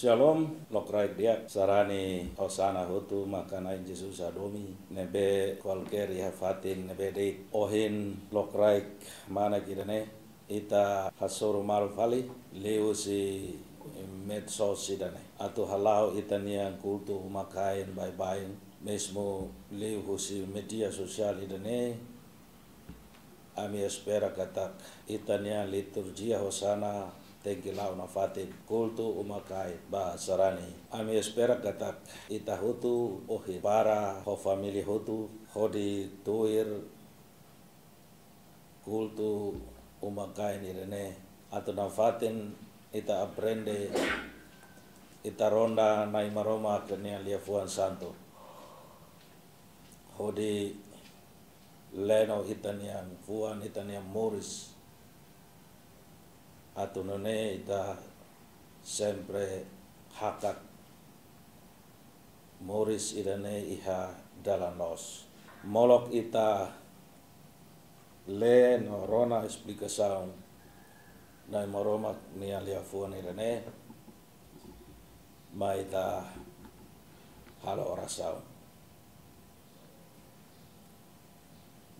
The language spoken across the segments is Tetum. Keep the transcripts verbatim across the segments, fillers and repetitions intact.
Shalom, lokraik di'ak, sarani Hosana hotu maka Na'i Jesus hadomi, ne'ebé kualkér iha fatin ne'ebé de'it. Ohin lokraik maka ida-ne'e, ita hasoru malu fali liuhusi medsos ida-ne'e atu hala'o ita-nia kultu uma-kain baibain, mezmu liuhusi média sosiál ida-ne'e. Ami espera katak ita-nia liturjia Hosana tenke la'o nafatin kultu uma-kain ba sarani. Ami espera katak ita hotu ohin para ho família hotu hodi tuir kultu uma-kain ida-ne'e atu nafatin ita aprende, ita rona Na'i Maromak nia liafuan santu hodi leno ita-nia fuan, ita-nia moris, atu nune'e ita sempre hakat moris ida-ne'e iha dalan loos. Molok ita lee no rona esplikasaun Na'i Maromak nia liafuan ida-ne'e, mai ita halo orasaun.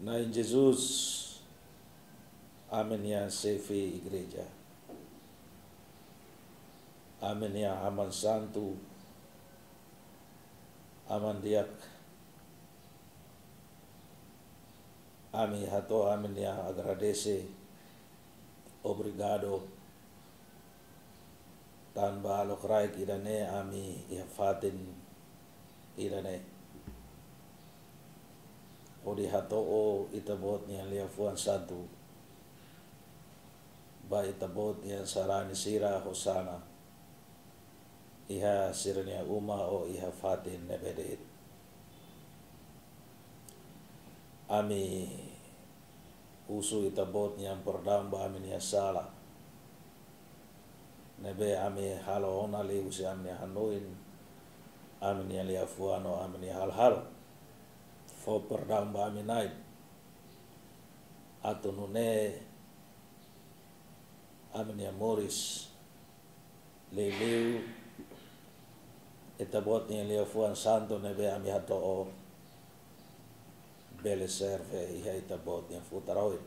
Na'i Jesus, ami-nia xefe igreja, ami-nia aman santu, aman di'ak, ami hato'o ami-nia agradese, obrigadu, tanba lokraik ida-ne'e ami iha fatin ida-ne'e hodi hato'o Ita-Boot nia liafuan santu ba Ita-Boot nia sarani sira Hosana iha sira-nia uma ou iha fatin ne'ebé de'it. Ami husu Ita-Boot nia perdaun ba ami-nia sala ne'ebé ami halo ona liuhusi ami-nia hanoin, ami-nia liafuan ou ami-nia halo-halo. Fó perdaun ba ami, Na'i, atu nune'e ami-nia moris liuliu Ita-Boot nia liafuan santu ne'ebé ami hato'o bele serve iha Ita-Boot nia futar oin.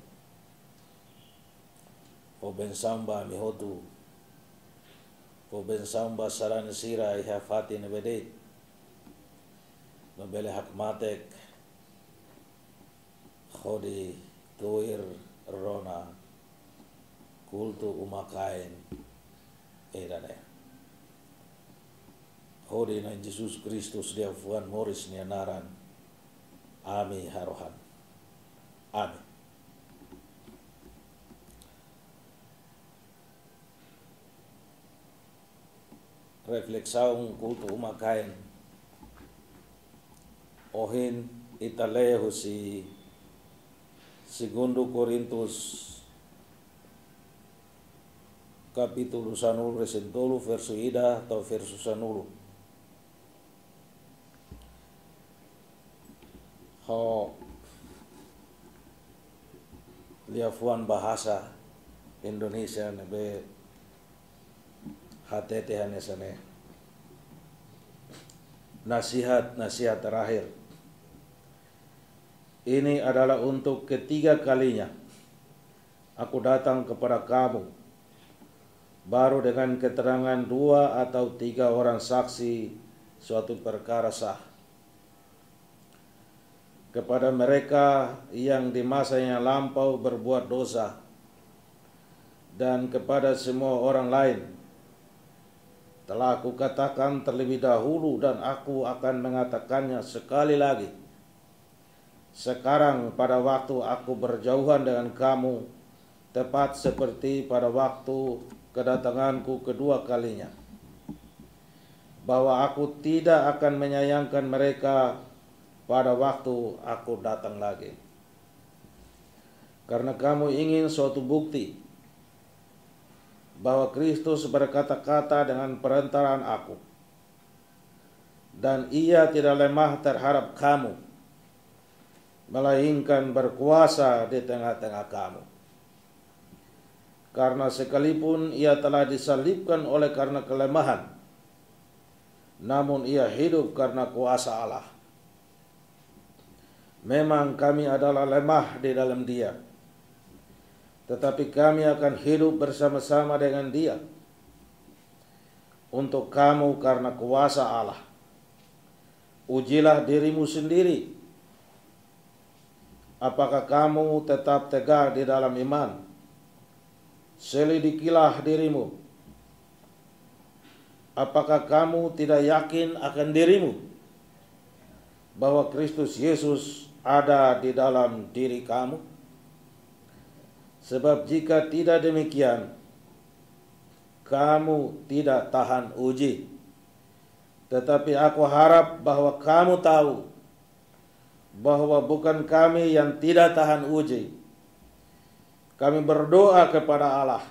Fó bensaun ba ami hotu, fó bensaun ba sarani sira iha fatin ne'ebé de'it, no bele hakmatek hodi tuir rona kultu uma-kain ida-ne'e. Hodi Na'i Jesus Kristus liafuan moris nia naran ami harohan. Amin. Reflesaun kultu uma-kain ohin ita lee husi Segundu Korintus kapítulu sanulu-resin-tolu, versu ida to'o versu sanulu. Ho liafuan bahasa Indonesia ne'ebé hatete hanesan ne'e: Nasihat, nasihat terakhir. Ini adalah untuk ketiga kalinya aku datang kepada kamu, baru dengan keterangan dua atau tiga orang saksi suatu perkara sah. Kepada mereka yang di masa yang lampau berbuat dosa, dan kepada semua orang lain, telah aku katakan terlebih dahulu, dan aku akan mengatakannya sekali lagi. Sekarang, pada waktu aku berjauhan dengan kamu, tepat seperti pada waktu kedatanganku kedua kalinya, bahwa aku tidak akan menyayangkan mereka pada waktu aku datang lagi. Karena kamu ingin suatu bukti bahwa Kristus berkata-kata dengan perantaraan aku, dan Ia tidak lemah terhadap kamu, melainkan berkuasa di tengah-tengah kamu. Karena sekalipun Ia telah disalibkan oleh karena kelemahan, namun ia hidup karena kuasa Allah. Memang kami adalah lemah di dalam Dia, tetapi kami akan hidup bersama-sama dengan Dia untuk kamu karena kuasa Allah. Ujilah dirimu sendiri. Apakah kamu tetap tegak di dalam iman? Selidikilah dirimu. Apakah kamu tidak yakin akan dirimu bahwa Kristus Yesus ada di dalam diri kamu? Sebab jika tidak demikian, kamu tidak tahan uji. Tetapi aku harap bahwa kamu tahu bahwa bukan kami yang tidak tahan uji. Kami berdoa kepada Allah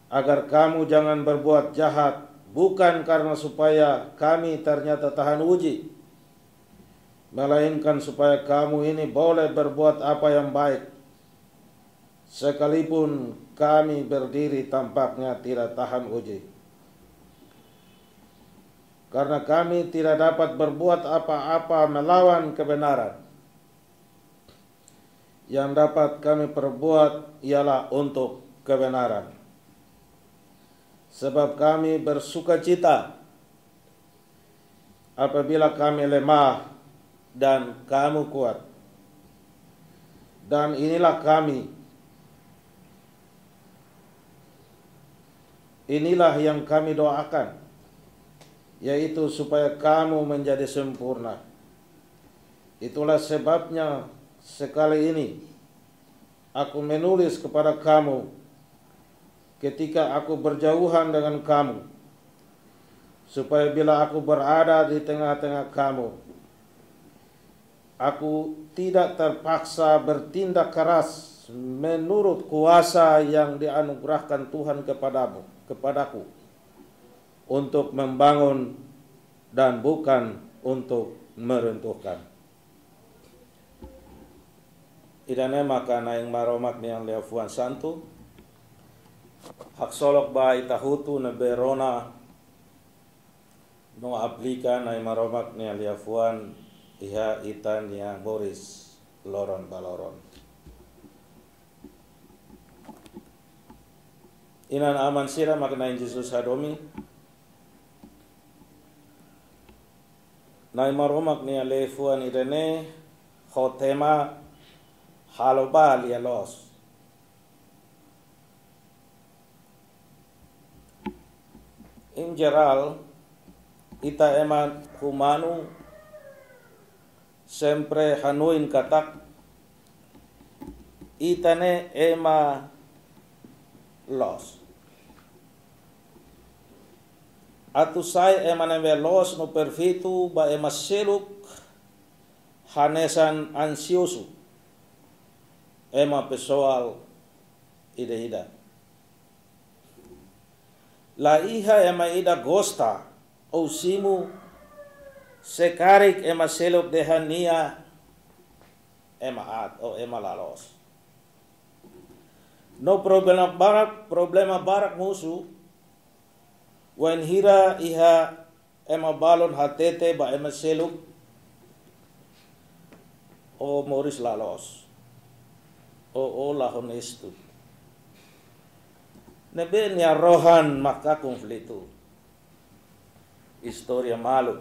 agar kamu jangan berbuat jahat, bukan karena supaya kami ternyata tahan uji, melainkan supaya kamu ini boleh berbuat apa yang baik, sekalipun kami berdiri tampaknya tidak tahan uji. Karena kami tidak dapat berbuat apa-apa melawan kebenaran. Yang dapat kami perbuat ialah untuk kebenaran. Sebab kami bersukacita apabila kami lemah dan kamu kuat. Dan inilah kami, inilah yang kami doakan, yaitu supaya kamu menjadi sempurna. Itulah sebabnya sekali ini aku menulis kepada kamu ketika aku berjauhan dengan kamu, supaya bila aku berada di tengah-tengah kamu, aku tidak terpaksa bertindak keras menurut kuasa yang dianugerahkan Tuhan kepadamu, kepadaku, untuk membangun dan bukan untuk meruntuhkan. Ida-ne'e maka Na'i Maromak nia liafuan santu, haksolok ba ita hotu ne'ebé rona no aplika Na'i Maromak nia liafuan iha ita-nia moris loron ba loron. Inan-aman sira mak Na'i Jesus hadomi, Na'i Maromak nia liafuan ida-ne'e ho tema halo ba lia loos. Em jerál, ita ema umanu sempre hanoin katak ita ne'e ema loos. Atu sai ema ne'ebé loos no perfeitu ba ema seluk hanesan ansiozu, ema pesoál ida-idak. La iha ema ida gosta ou simu se karik ema seluk dehan nia ema aat ou ema la loos. No problema barak, problema barak mosu wainhira iha ema balun hatete ba ema seluk, "Ó moris la loos, ó, ó la onestu." Ne'ebé nia rohan maka konflitu. Istória malu.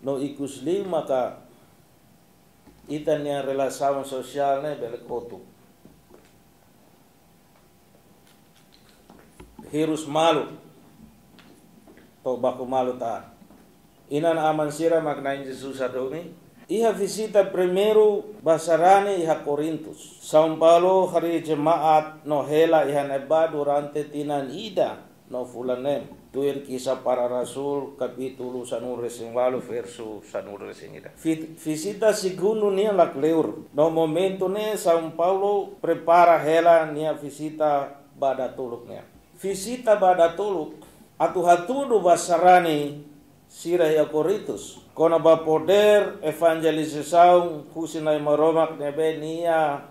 No ikus liu maka ita-nia relasaun sosiál ne'e bele kotuk. Hirus malu, to'o baku malu tan. Inan-aman sira mak Na'i Jesus hadomi, iha vizita primeiru ba sarani iha Korintus, São Paulo harii jemaat no hela iha ne'ebá durante tinan ida no fulan neen. Tuir Kisah Para Rasul, kapítulu sanulu-resin-ualu, versu sanulu-resin-ida. Vi-, vizita segundu nian la kleur. No momentu ne'e São Paulo prepara hela nia vizita ba datoluk nian. Vizita ba datoluk atu hatudu ba sarani sira iha Korintus kona-ba podér evanjelizasaun husi Na'i Maromak ne'ebé nia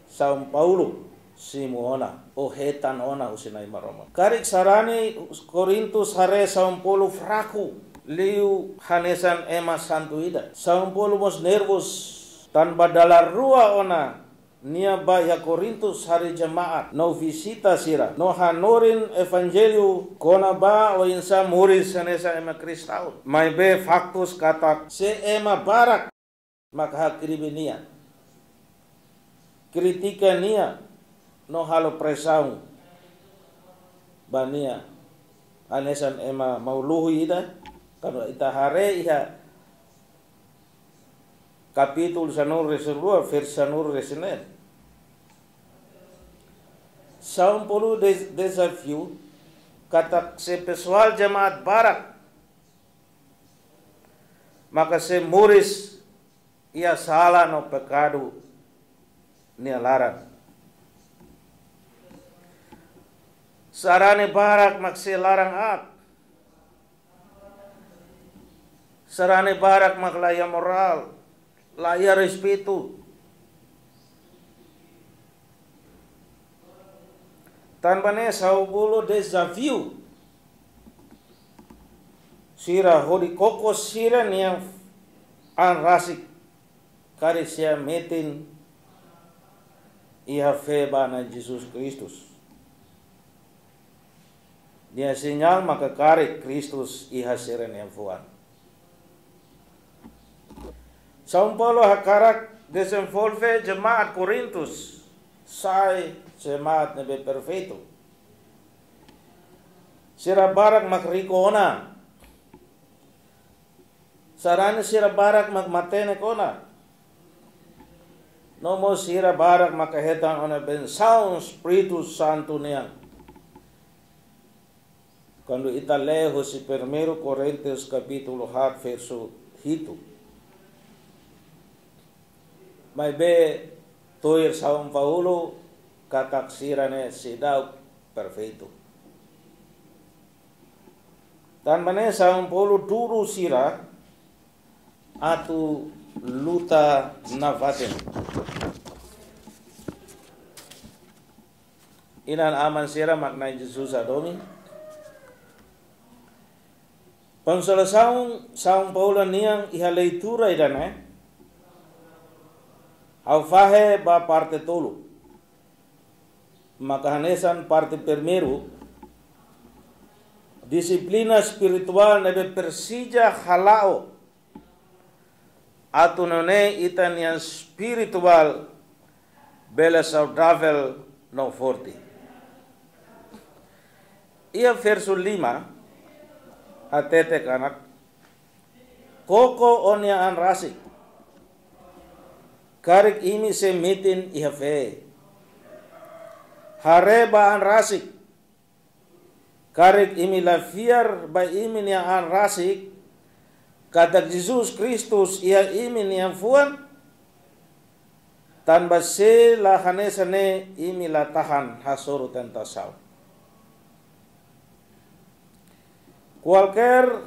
São Paulo simu ona, ou hetan ona husi Na'i Maromak. Karik sarani Korintus haree São Paulo fraku, liu hanesan ema santu ida. São Paulo mós nervus, tanba dala rua ona nia bá iha Korintus haree jemaat, no vizita sira, no hanorin evanjellu kona-ba oinsá moris hanesan ema kristaun. Maibé faktus katak sei ema barak mak hakribi nia, kritika nia, no halo presaun ba nia, hanesan ema maun-luhut ida, kuandu ita haree iha kapítulu sanulu-resin-rua, versu sanulu-resin-neen. São Paulo de-, dezafiu katak se pesoál jemaat barak maka sei moris iha sala no pekadu nia laran. Sarani barak mak sei laran aat. Sarani barak mak la iha morál, la iha respeitu. Tanba ne'e São Paulo dezafiu sira hodi koko sira-nia an rasik karik sira metin iha fé ba Na'i Jesus Kristus. Nia sinál maka karik Kristus iha sira-nia fuan. São Paulo hakarak dezenvolve jemaat Korintus sai jemaat ne'ebé perfeitu. Sira barak mak riku ona. Sarani sira barak mak matenek ona. No mós sira barak mak hetan ona bensaun Espíritu Santu nian. Kuandu ita lee husi Primeiru Korintus kapítulu haat versu hitu. Maibé tuir São Paulo katak sira-ne'e seidauk perfeitu. Tanba ne'e São Paulo duru sira atu luta nafatin. Inan-aman sira mak Na'i Jesus hadomi. Konsolasaun São Paulo nian iha leitura ida-ne'e, ha'u fahe ba parte tolu. Maka hanesan parte primeiru, dixiplina espirituál ne'ebé presiza hala'o atu nune'e ita-nia espirituál bele saudavel no forte. Iha versu lima, hatete katak, koko ó-nia an rasik, karik imi sei metin iha fé. Haree ba an rasik, karik imi la fiar ba imi-nia an rasik katak Jesus Kristus iha imi-nia fuan, tanba se la hanesan ne'e imi la tahan hasoru tentasaun. Kualkér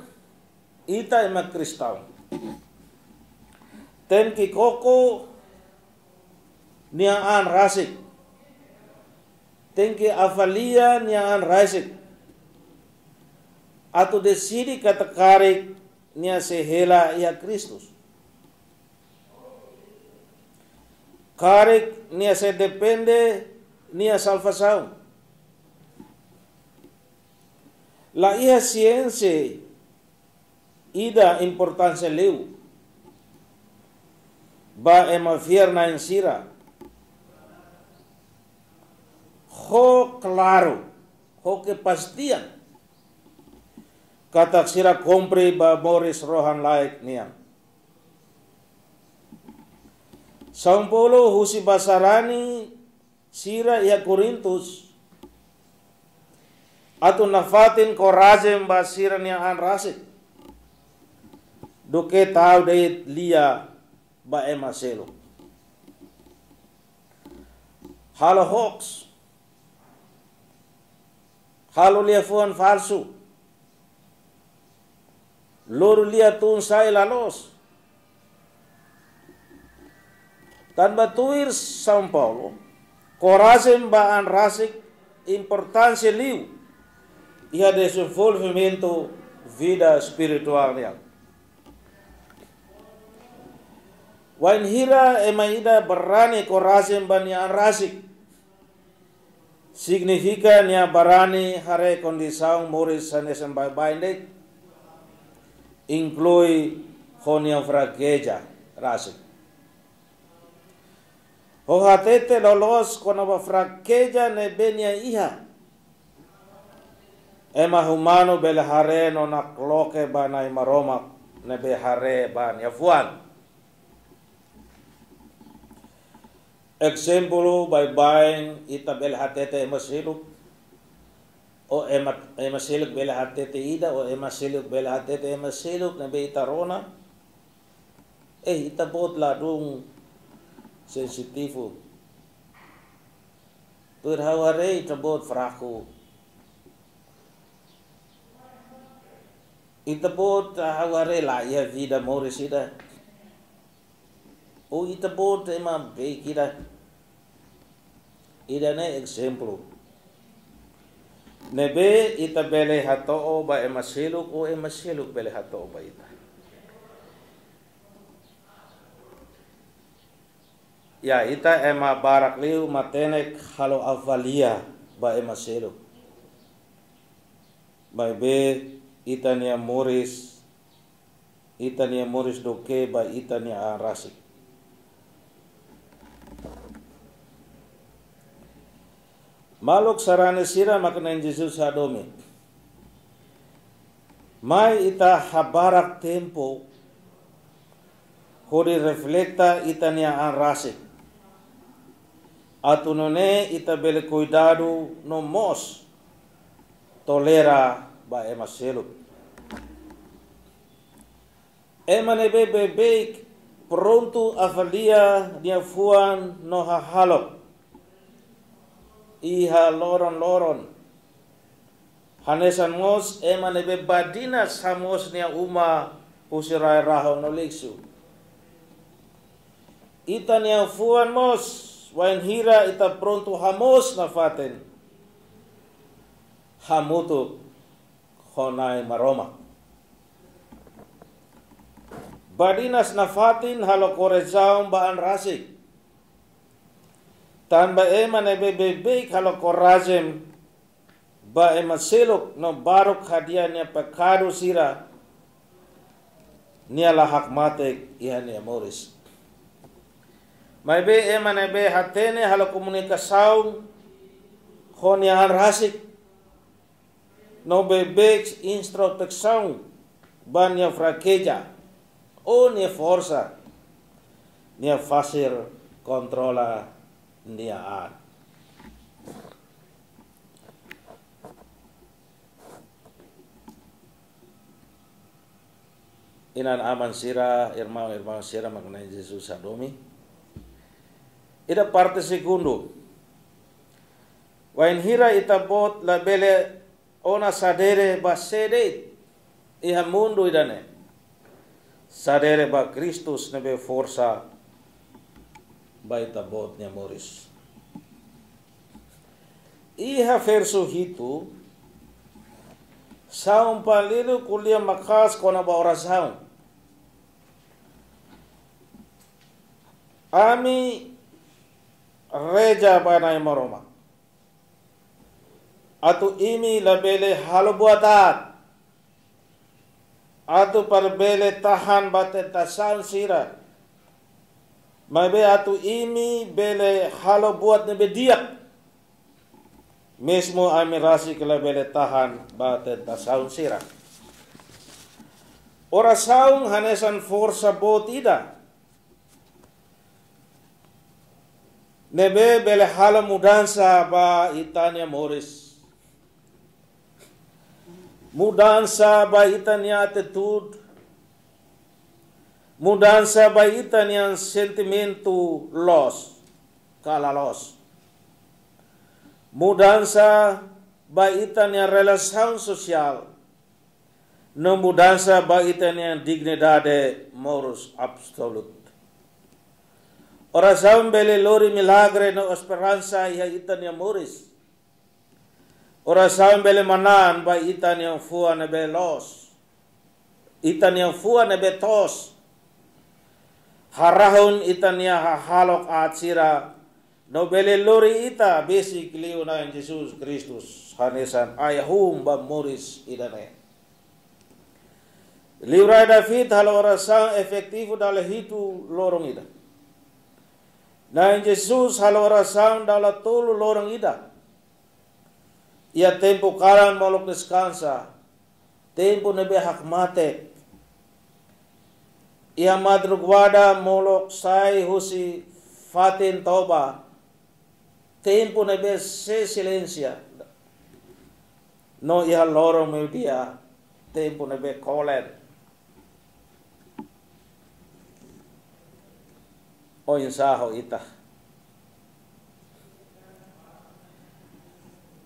ita ema kristaun tenke koko nia an rasik. Tenke avalia nia an rasik. Atu deside katak karik nia sei hela iha Kristus. Karik nia sei depende nia salvasaun. La iha siénsia ida importánsia liu ba ema fiar-na'in sira. Ho klaru, ho kepastian katak sira kumpre ba moris rohan-laek nian. São Paulo husu ba sarani sira iha Korintus atu nafatin korajen ba sira-nia an rasik, duké tau de'it lia ba ema seluk. Halo hoax, halo liafuan falsu, loron lia tun sai la loos. Tanba tuir São Paulo, Korajen ba an rasik importánsia liu iha dezenvolvimentu vida espirituál nian. Wainhira ema ida barani korajen ba nia an rasik, signifika nia barani haree kondisaun moris hanesan baibain de'it, inklui ho nia frakeja rasik. Ho hatete loloos kona-ba frakeja ne'ebé nia iha, ema umanu bele haree no nakloke ba Na'i Maromak ne'ebé haree ba nia fuan. Ezemplu baibain, ita bele hatete ema seluk, ou ema, ema seluk bele hatete ida, ou ema seluk bele hatete ema seluk ne'ebé ita rona. Eh, ita-boot ladún sensitivu. Tuir ha'u haree ita-boot fraku. Ita-boot, ha'u haree la iha vida moris ida. Ou ita-boot ema beik ida. Ida-ne'e ezemplu ne'ebé ita bele hato'o ba ema seluk, ou ema seluk bele hato'o ba ita. Ya, ita ema barak liu matenek halo avalia ba ema seluk. Maibé ita-nia moris, ita-nia moris duké ba ita-nia an rasik. Maluk sarani sira, mak Na'i Jesus hadomi. Mai ita habarak tempu hodi refleta ita-nia an rasik, atu nune'e ita bele kuidadu no mós tolera ba ema seluk. Ema ne'ebé beibeik prontu avalia nia fuan no hahalok iha loron-loron. Hanesan mós ema ne'ebé badinas hamoos nia uma husi rai-rahun no lixu. Ita-nia fuan mós, wainhira ita prontu hamoos nafatin, hamutuk ho Na'i Maromak. Badinas nafatin halo korejaun ba an rasik. Tanba ema ne'ebé beibeik halo korajen ba ema seluk no baruk hadi'a nia pekadu sira, nia la hakmatek iha nia moris. Maibé ema ne'ebé hatene halo komunikasaun ho nia an rasik, no beibeik introspesaun ba nia frakeja ou nia forsa, nia fasil kontrola nia an. Inan-aman sira, irmaun-irmaun sira, mak Na'i Jesus hadomi. Ida parte segundu. Wainhira ita-boot labele ona sadere ba sé de'it iha mundu ida-ne'e, sadere ba Kristus ne'ebé forsa ba ita-boot nia moris. Iha versu hitu, São Paulo ko'alia maka'as kona-ba orasaun. Ami reza ba Na'i Maromak atu imi labele halo buat aat, atu para bele tahan ba tentasaun sira, maibé atu imi bele halo buat ne'ebé di'ak, mezmu ami rasik labele tahan ba tentasaun sira. Orasaun hanesan forsa boot ida ne'ebé bele halo mudansa ba ita-nia moris. Mudansa ba ita-nia atitude. Mudansa ba ita-nia sentimentu loos ka la loos. Mudansa ba ita-nia relasaun sosiál. No mudansa ba ita-nia dignidade moris absolutu. Orasaun bele lori milagre no esperansa iha ita-nia moris. Orasaun bele manán ba ita-nia fuan ne'ebé loos, ita-nia fuan ne'ebé toos, harahun ita-nia hahalok aat sira, no bele lori ita besik liu Na'i Jesus Kristus hanesan ai-hun ba moris ida-ne'e. Liurai David halo orasaun efetivu dala hitu loron ida. Na'i Jesus halo orasaun dala tolu loron ida. Iha tempu kalan molok deskansa, tempu ne'ebé hakmatek. Iha madrugada molok sai husi fatin toba, tempu ne'ebé sei silénsiu. No iha loron meiudia, tempu ne'ebé kolen. Oinsá ho ita?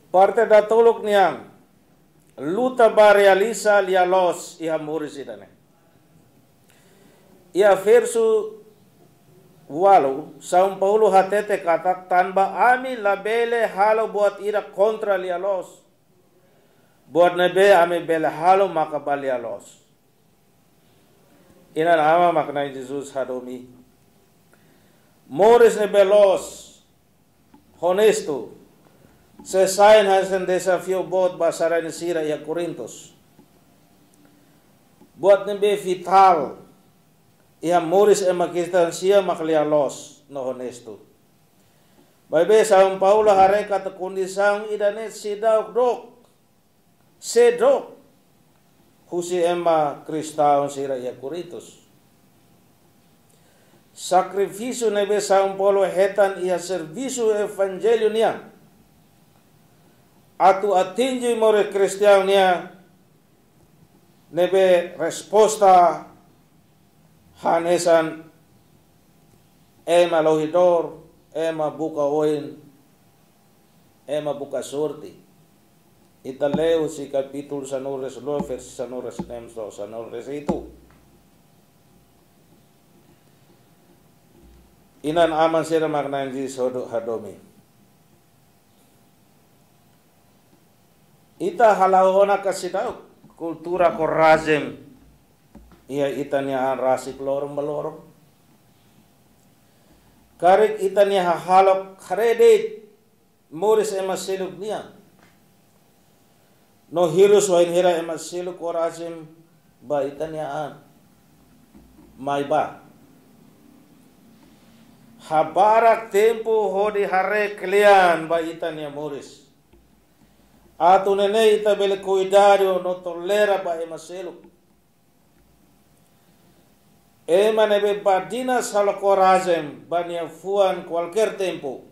Parte datoluk nian, luta ba realiza lia-loos iha moris ida-ne'e. Iha versu ualu, São Paulo hatete katak, tanba ami labele halo buat ida kontra lia-loos. Buat ne'ebé ami bele halo maka ba lia-loos. Inan-aman mak Na'i Jesus hadomi. Moris ne'ebé loos, onestu, sei sai hanesan dezafiu boot ba sarani sira iha Korintus. Buat ne'ebé vitál iha moris ema Kristaun sira mak lia-loos no onestu. Maibé São Paulo haree katak kondisaun ida-ne'e seidauk dook, seidauk husi ema Kristaun sira iha Korintus. Sakrifísiu ne'ebé São Paulo hetan iha servisu evanjellu nian atu atinje moris Kristaun nian ne'ebé resposta hanesan ema lohidór, ema buka oin, ema buka sorte. Ita lee husi kapítulu sanulu-resin-lua, versu sanulu-resin-neen to'o sanulu-resin-hitu. Inan-aman sira mak Na'i Jesus hadomi. Ita hala'o ona ka seidauk kultura korajen iha ita-nia an rasik loron ba loron. Karik ita-nia hahalok haree de'it moris ema seluk nian. No hirus wainhira ema seluk korajen ba ita-nia an. Maibé habarak tempu hodi haree kle'an ba ita-nia moris. Atu nune'e ita bele kuidadu no tolera ba ema seluk. Ema ne'ebé badinas halo korajen ba nia fuan kualkér tempu.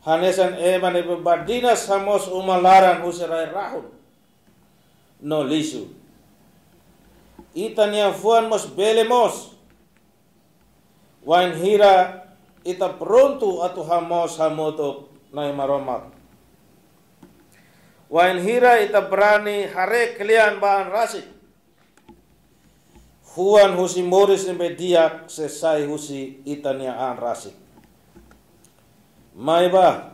Hanesan ema ne'ebé badinas hamoos uma laran husi rai rahun no lixu. Ita-nia fuan mós bele moos wainhira ita prontu atu hamoos hamutuk Na'i Maromak. Wainhira ita brani haree kle'an ba an rasik. Fuan husi moris ne'ebé di'ak sei sai husi ita-nia an rasik. Maibé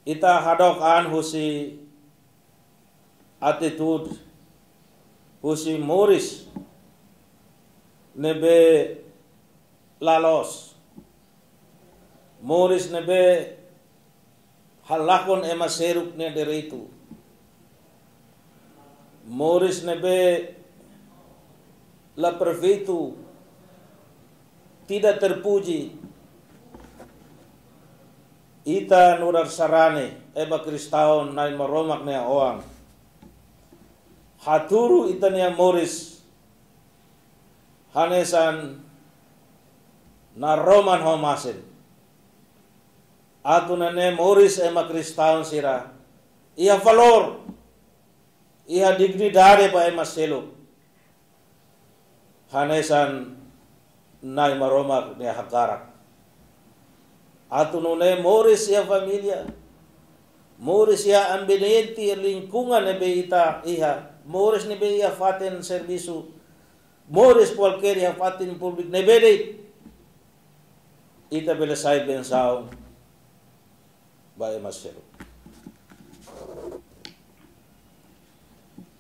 ita hadook an husi atitude, husi moris ne'ebé la loos. Moris ne'ebé halakon ema seluk nia direitu. Moris ne'ebé la perfeitu, tidak terpuji. Ita nu'udar sarani ema Kristaun Na'i Maromak nia oan, hatudu ita-nia moris hanesan naroman ho masin. Atu nune'e moris ema Kristaun sira iha valór, iha dignidade ba ema seluk. Hanesan Na'i Maromak nia hakarak. Atu nune'e moris iha família, moris iha ambiente, lingkungan ne'ebé ita iha, moris ne'ebé iha fatin servisu, moris kualkér iha fatin públiku ne'ebé de'it. ita bele sai bensaun ba ema seluk.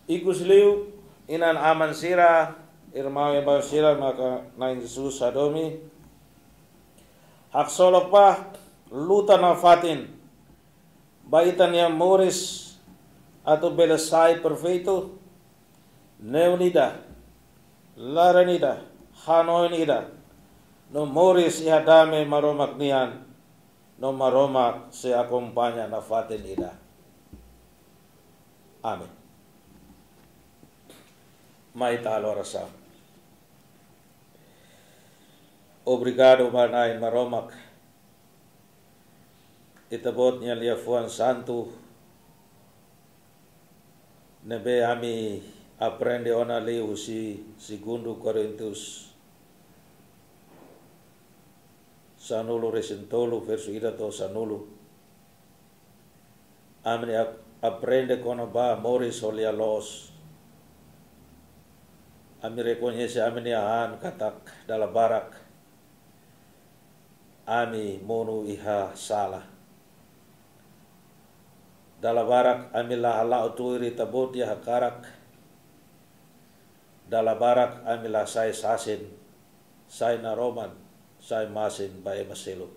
Ikusliu, inan-aman sira, irmaun-irmaun sira, maka Na'i Jesus hadomi, haksolok ba luta nafatin ba ita-nia moris atu bele sai perfeitu, neon ida, laran ida, hanoin ida, no moris iha dame Maromak nian, no Maromak sei akompaña nafatin ida. Amen. Mai ita halo orasaun. Obrigadu ba Na'i Maromak, Ita-Boot nia liafuan santu, ne'ebé ami aprende ona liuhusi Segundu Korintus sanulu-resin-tolu, versu ida to'o sanulu. Ami ap-, aprende kona-ba moris ho lia-loos. Ami rekoñese ami-nia an katak dala barak ami monu iha sala. Dala barak ami la hala'o tuir Ita-Boot nia hakarak. Dala barak ami la sai sasin, sai naroman, sai masin ba ema seluk.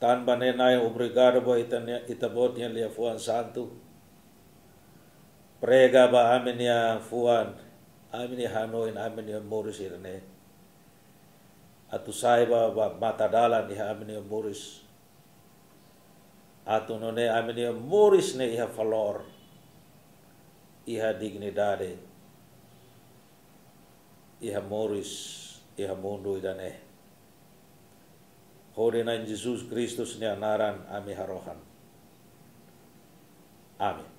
Tanba ne'e Na'i, obrigadu ba Ita-nia, Ita-Boot nia liafuan santu. Prega ba ami-nia fuan, ami-nia hanoin, ami-nia moris sira-ne'e. Atu sai ba, ba matadalan iha ami-nia moris. Atu nune'e ami-nia moris ne'e iha valór, iha dignidade, iha moris, iha mundu ida-ne'e. Hodi Na'i Jesus Kristus nia naran ami harohan. Amen.